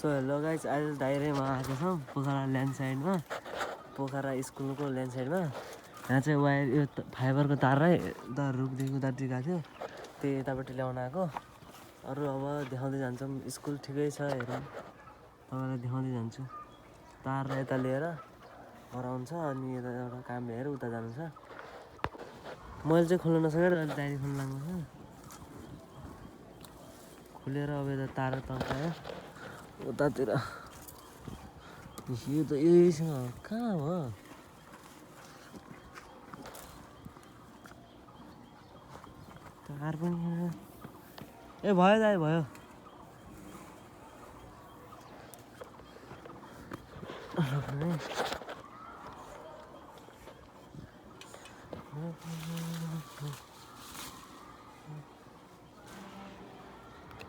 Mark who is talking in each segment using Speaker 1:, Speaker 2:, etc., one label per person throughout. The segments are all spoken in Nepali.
Speaker 1: सो हेलो गाइस, आज दाइरेमा आएको छौँ पोखरा ल्यान्ड साइडमा, पोखरा स्कुलको ल्यान्ड साइडमा। यहाँ चाहिँ वायर यो फाइबरको तारै उता रुखदेखि उतातिर गएको थियो, त्यही यतापट्टि ल्याउन आएको। अरू अब देखाउँदै जान्छौँ, स्कुल ठिकै छ हेरौँ, तपाईँलाई देखाउँदै जान्छु। तार यता लिएर हराउँछ अनि यता एउटा काम लिएर उता जानु छ। मैले चाहिँ खोल्न नसकेर अहिले दाइले खोल्न लाग्नु छ। खुलेर अब यता तार तर्कायो उतातिर। यो त यहीसँग कहाँ भयो? तार पनि ए भयो दाइ भयो।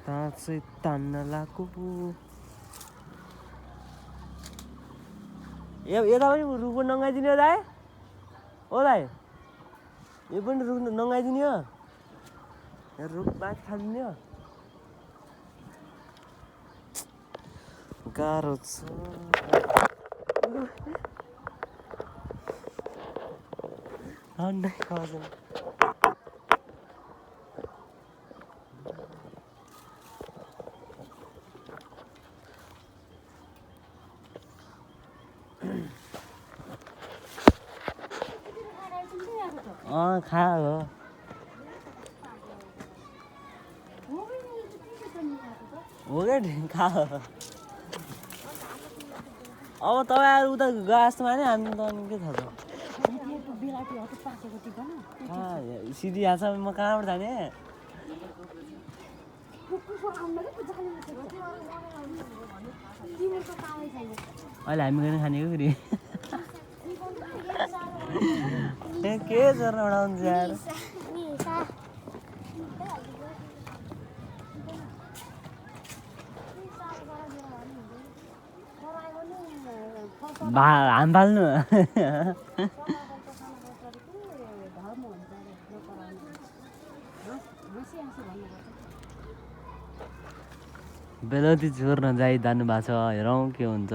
Speaker 1: तार चाहिँ तान्न लाग्यो। यता पनि रुख नङ्गाइदिने हो दाइ? ओ दाइ, यो पनि रुख नङ्गाइदिने हो? रुख बाँच थालिदिने हो? गाह्रो छ। खायो हो क्या खायो। अब तपाईँहरू उता गाँसमा नि हामी त के थाहा छ? सिधी हाल्छ, म कहाँबाट जाने? अहिले हामी गएर खाने हो फेरि। के गर्न उडाउँछ यार? हाम फाल्नु बेलौती छोड्न जानु भएको छ, हेरौँ के हुन्छ।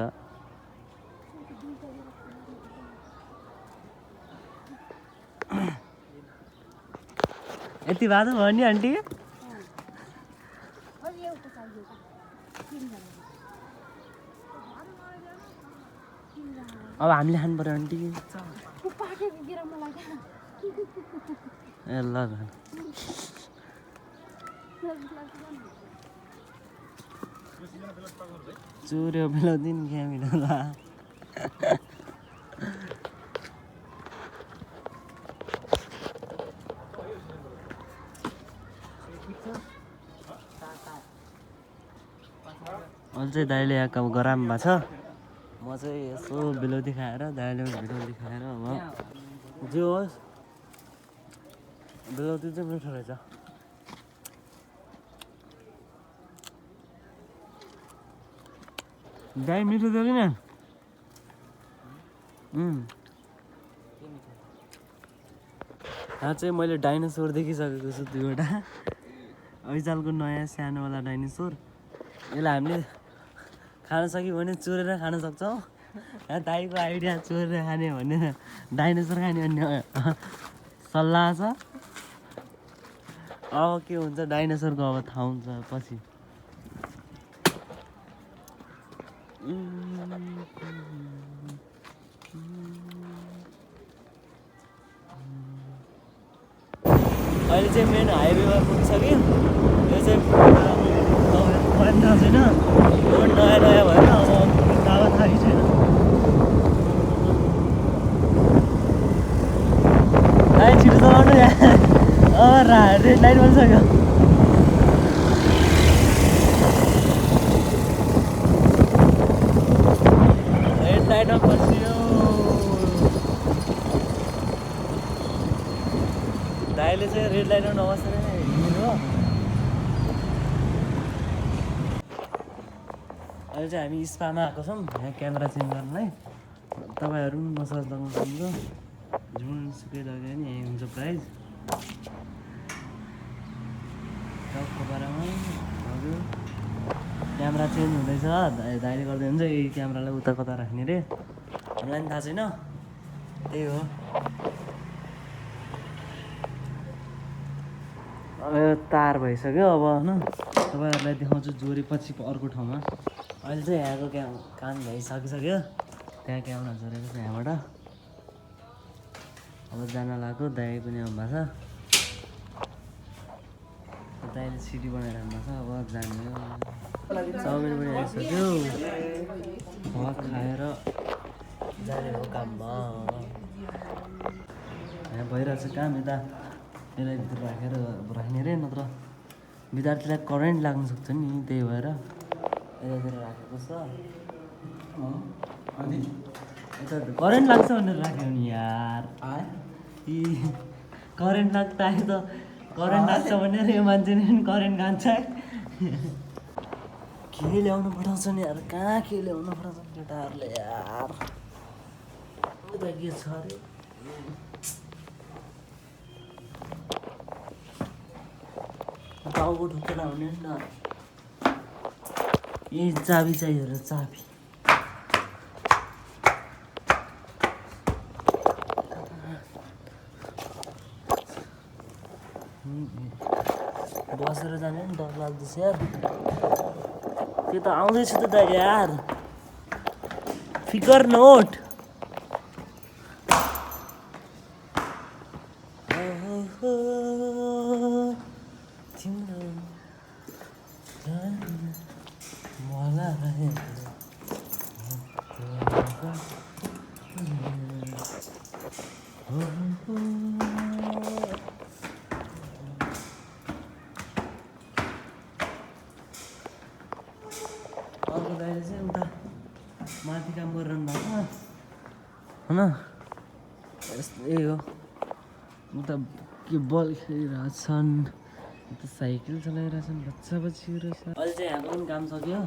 Speaker 1: यति बाटो भयो नि आन्टी? अब हामीले खानु पर्यो आन्टी। ए ल चुर्यो बेलाउँदिन क्या मिठो अहिले चाहिँ दाइले यहाँ काम गराम भएको छ। म चाहिँ यसो बेलौती खाएर, दाइले बेलौती खाएर अब जे होस् बेलौती चाहिँ मिठो रहेछ। दाइ मिठो थियो किन? यहाँ चाहिँ मैले डाइनोसोर देखिसकेको छु, दुईवटा। ऐचालको नयाँ सानोवाला डाइनोसोर। यसलाई हामीले खान सक्यो भने चोरेर खान सक्छौँ। यहाँ दाइको आइडिया चोरेर खाने भने डाइनोसोर खाने भन्ने सल्लाह छ। अब के हुन्छ डाइनोसोरको अब थाहा हुन्छ पछि। अहिले चाहिँ मेन हाइवेमा पुगिसक्यो। यो चाहिँ छैन, नयाँ नयाँ भएर अब थाहा थाहै छैन। दाइ छिटो चलाउनु यहाँ, अब रेड लाइट बनिसक्यो। रेड लाइटमा बस्यो। दाइले चाहिँ रेड लाइटमा नबसेर हिँड्नु हो। अहिले चाहिँ हामी स्पामा आएको छौँ, यहाँ क्यामेरा चेन्ज गर्नलाई। तपाईँहरू पनि मसाज लगाउनु सक्नुहुन्छ, जुनसुकै लगायो भने यहीँ हुन्छ प्राइस। टक्क बराबर हजुर। क्यामेरा चेन्ज हुँदैछ दाइले गर्दै हुन्छ यही क्यामेरालाई उता कता राख्ने रे हामीलाई पनि थाहा छैन त्यही हो अब यो तार भइसक्यो अब होइन तपाईँहरूलाई देखाउँछु जोरी पछि अर्को ठाउँमा अहिले चाहिँ यहाँको काम भइसकिसक्यो त्यहाँ क्यामेरा जोडेको छ यहाँबाट अब जान लाग्यो दाइ पनि आउनु भएको छ दाइले सिटी बनाइरहनु भएको छ अब जाने चाउमिन पनि आइसक्यो भात खाएर जाने हो काममा यहाँ भइरहेको छ काम यता यसलाई भित्र राखेर राख्ने रे नत्र विद्यार्थीलाई करेन्ट लाग्न सक्छ नि त्यही भएर यतातिर राखेको छ अनि यता करेन्ट लाग्छ भनेर राख्यो नि यार करेन्ट लाग्दा आयो त करेन्ट लाग्छ भनेर यो मान्छेले पनि करेन्ट खान्छ के ल्याउनु पठाउँछ नि यार कहाँ के ल्याउनु पठाउँछ केटाहरूले यार उता के छ अरे टाउको ढुकेर हुने नि त यही चाबी चाहियो र चाबी बसेर जाने नि डर लाग्दैछ यार त्यो त आउँदैछ त यार फिकर नोट अर्को दाइले चाहिँ उता माथि काम गरिरहनु भएको होइन यही हो उता के बल खेलिरहेछन् उता साइकल चलाइरहेछन् बच्चा बच्ची रहेछ अहिले चाहिँ यहाँको पनि काम सक्यो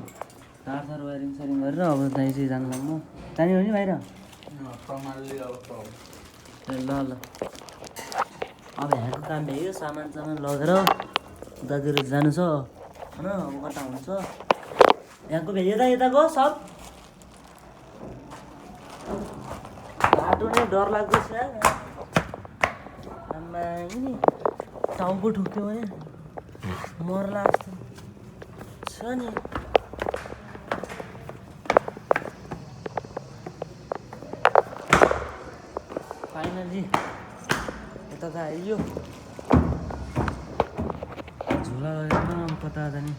Speaker 1: तार वायरिङ सारिङ गरेर अब दाइ चाहिँ जानु लाग्नु जाने हो नि बाहिर ल ल अब यहाँको काम भ्यायो सामान लगेर उतातिर जानु छ होइन अब कता हुन्छ यहाँको भ्यायो त यताको सब बाटो नै डर लाग्दैछ आमा नि टाउको ठुक्यो भने मर्ला जस्तो छ नि फाइनली यता त आइयो झोला लगेर कता जाने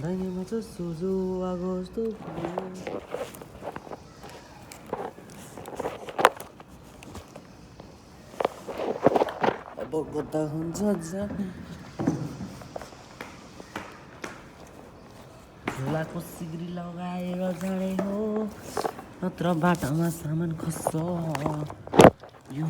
Speaker 1: दाहिनेमा चाहिँ सोझो आगो जस्तो अब कता हुन्छ जाने झोलाको सिग्री लगाएर जाने हो नत्र बाटोमा सामान खस्छ यो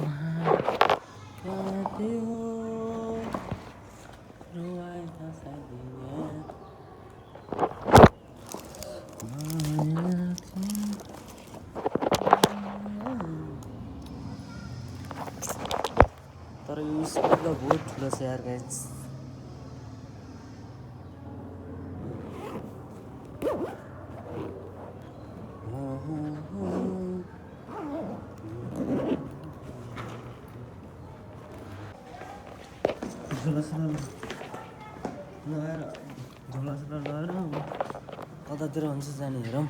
Speaker 1: तर यो स्पिड त बहुत ठुलो छ यार गाइस झोला लगाएर कतातिर हुन्छ जाने हेरौँ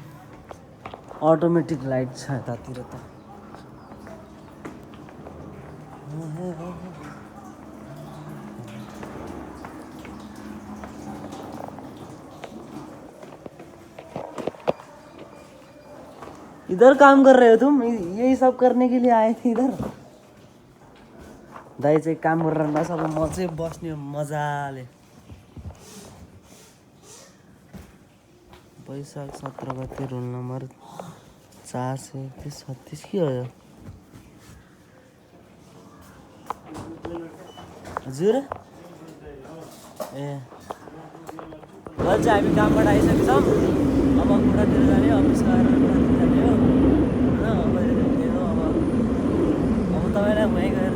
Speaker 1: अटोमेटिक लाइट छ यतातिर त इधर काम कर रहे हो तुम यही सब करने के लिए आए थे इधर दाइ चाहिँ काम गरिरहनु भएको छ अब म चाहिँ बस्ने मजाले वैशाख 17 गते रोल नम्बर 436 के हो यो हजुर ए भन्छ हामी कामबाट आइसकेछौँ अब कुरातिर जाने अफिस गएर कुरातिर जाने हो होइन अब तपाईँलाई वहीँ गएर